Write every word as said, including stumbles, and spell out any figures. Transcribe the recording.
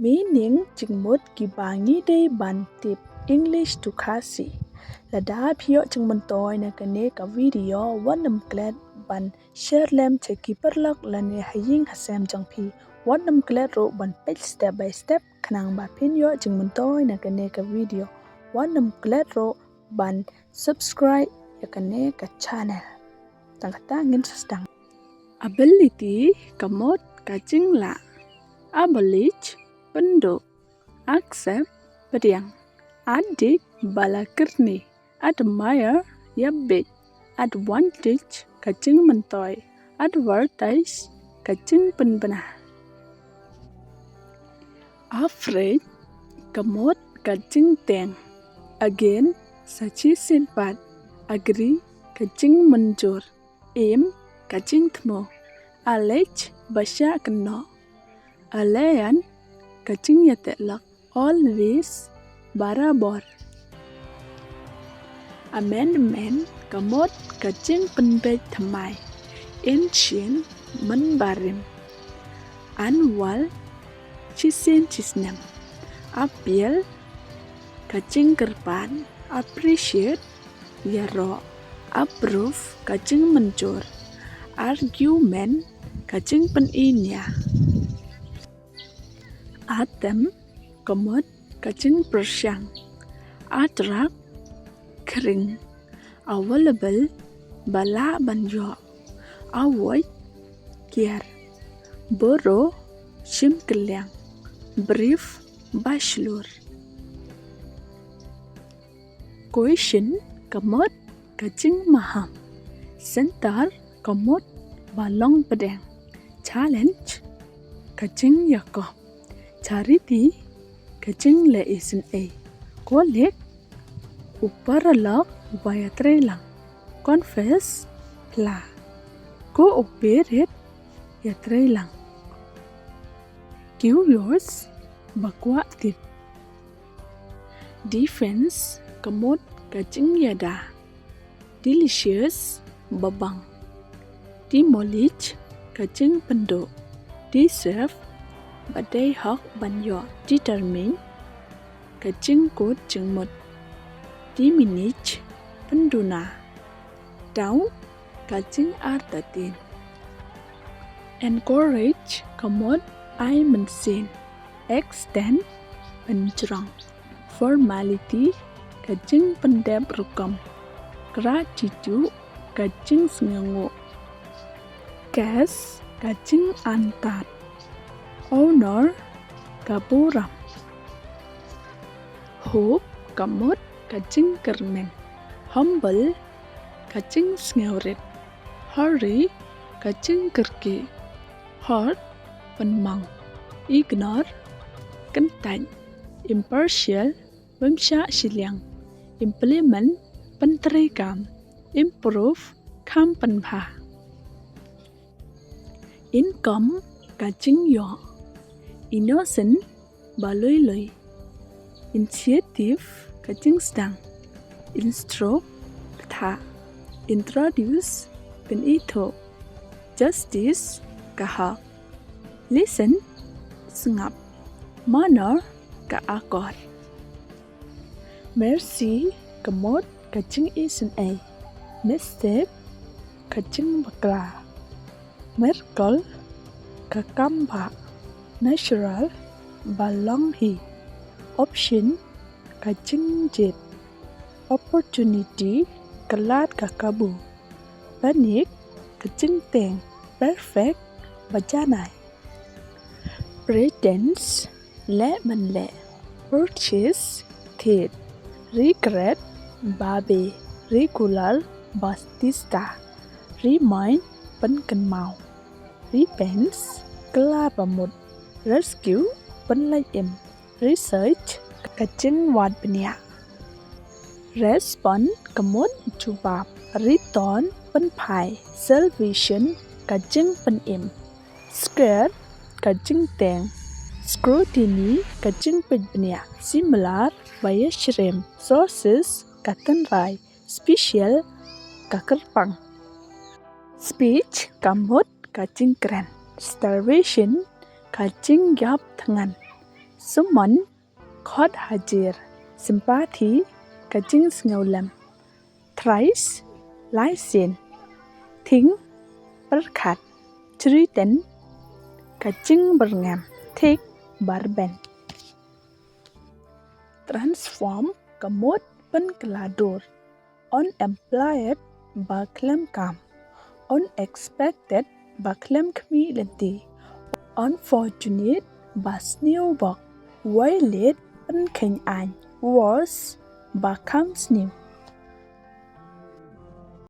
Meaning jingmut kiba ngi dei ban tip, English to Khasi. Lada phi ïoh jingmyntoi na kane ka video, wat nym klet ban share lem sha ki paralok lane ha ïing ha sem jong phi. Wat nym klet ruh ban peit step by step khnang ba phin ïoh jingmyntoi na kane ka video. Wat nym klet ruh ban subscribe ïa kane ka channel. Tang kata ngin sa sdang. Ability ka mut ka jinglah. Abolish, pynduh. Accept, pdiang. Addict, ba la kyrni. Admire, ïa bit. Advantage, ka jingmyntoi. Advertise, ka jingpynbna. Average, ka mut ka jingteng. Again, sa shisien pat. Agree, ka jingmynjur. Aim, ka jingthmu. Allege, ba shah kynnoh. Alliance, ka jingïateh lok. Always, barabor. Amendment, ka mut ka jingpynbeit thymmai. Ancient, mynbarim. Annual, shisien shisnem. Appeal, ka jingkyrpad. Appreciate, ïaroh. Approve, ka jingmynjur. Argument, ka jingpyniaid. Attempt, ka mut ka jingpyrshang. Attract, khring. Available, ba lah ban ïoh. Avoid, kiar. Borrow, shim kylliang. Brief, ba shlur. Question, ka mut ka jingmaham. Center, ka mut ba long pdeng. Challenge, ka jingïakob. Charity, ka jingleh isynei. Colleague, u paralok uba ïatreilang. Confess, phla. Cooperate, ïatreilang. Curious, ba kwah tip. Defense, ka mut ka jingïada. Delicious, ba bang. Demolish, ka jingpynduh. Deserve, ba dei hok ban ïoh. Determine, ka jingkut jingmut. Diminish, pynduna. Doubt, ka jingartatien. Encourage, ka mut ai mynsiem. Extend, pynjrong. Formality, ka jingpyndep rukom. Gratitude, ka jingsngewnguh. Guess, ka jingantar. Honor, ka burom. Hope, ka mut ka jingkyrmen. Humble, ka jingsngewrit. Hurry, ka jingkyrkieh. Hurt, pynmong. Ignore, kyntait. Impartial, bym shah shiliang. Implement, pyntreikam. Improve, kham pynbha. Income, ka jingïoh. Innocent, ba lui lui. Initiative, ka jingsdang. Instruct, pyrta. Introduce, pynithuh. Justice, ka hok. Listen, sngap. Manner, ka akor. Mercy, ka mut ka jingisynei. Mistake, ka jingbakla. Miracle, ka kambah. Natural, ba long hi. Option, ka jingjied. Opportunity, ka lad ka kabu. Panic, ka jingteng. Perfect, ba janai. Pretense, leh ban leh. Purchase, thied. Regret, babe. Regular, ba tista. Remind, pynkynmaw. Repense, kylla ba mut. Rescue, pynlait im. Research, ka jingwad bniah. Respond, ka mut jubab. Return, pynphai. Salvation, ka jingpynim. Square, ka jingteng. Scrutiny, ka jingpeit bniah. Similar, ba ïasyriem. Sources, ka tynrai. Special, ka kyrpang. Speech, ka mut ka jingkren. Starvation, ka jingïap thngan. Summon, khot hajir. Sympathy, ka jingsngewlem. Thrice, lai sien. Think, pyrkhat. Threaten, ka jingbyrngem. Thick, barben. Transform, ka mut pynkylla dur. Unemployed, ba khlem kam. Unexpected, ba khlem khmih lynti. Unfortunate, ba sniew bok. Violate, pynkheiñ aiñ. Worse, ba kham sniew.